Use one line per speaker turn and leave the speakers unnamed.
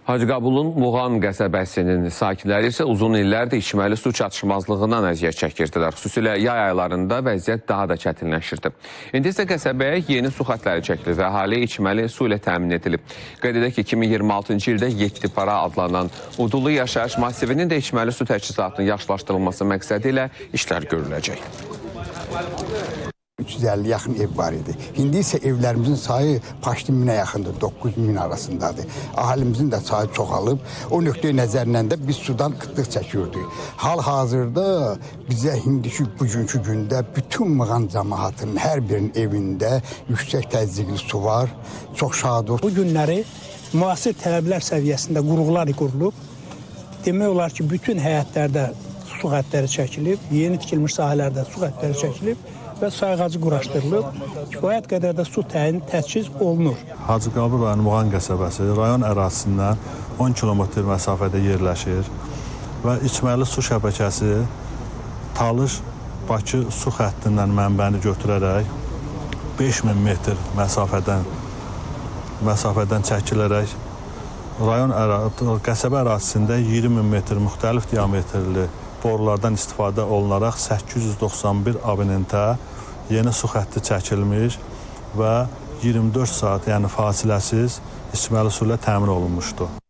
Hacıqabulun Muğan qəsəbəsinin sakinləri isə uzun illərdir içməli su çatışmazlığından əziyyət çəkirdilər. Xüsusilə yay aylarında vəziyyət daha da çətinləşirdi. İndi isə qəsəbəyə yeni su xətləri çəkilir və əhali içməli su ilə təmin edilib. Qeyd edək ki, 2026-cı ildə 7 para adlanan Udulu yaşayış massivinin də içməli su təchizatının yaxşılaşdırılması məqsədi ilə işlər görüləcək.
350 yaxın ev var idi. İndi isə evlərimizin sayı paşdı 1000-ə yaxındır, 9000 arasındadır. Ahalimizin də sayı çoxalıb. O nöqteyi nəzərlə də biz sudan qıtlıq çəkirdik. Hal-hazırda bizə indiki bugünkü gündə bütün Mığan cəmaatının hər birinin evində yüksək təzyiqli su var. Çox şadıq.
Bu günləri müasir tələblər səviyyəsində qurğular qurulub. Demək olar ki, bütün həyətlərdə su xəttləri çəkilib, yeni tikilmiş sahələrdə su xəttləri çəkilib və sayğacı quraşdırılıb. Kifayət qədər də su təyin təchiz olunur.
Hacıqabul rayonu Muğan qəsəbəsi rayon ərazisindən 10 kilometr məsafədə yerləşir və içməli su şəbəkəsi Talış Bakı su xəttindən mənbəni götürərək 5000 metr məsafədən çəkilərək rayon qəsəbə ərazisində 20.000 metr müxtəlif diametrli borulardan istifadə olunaraq 891 abonentə yeni su xətti çəkilmiş və 24 saat, yəni fasiləsiz içməli su ilə təmin olunmuşdur.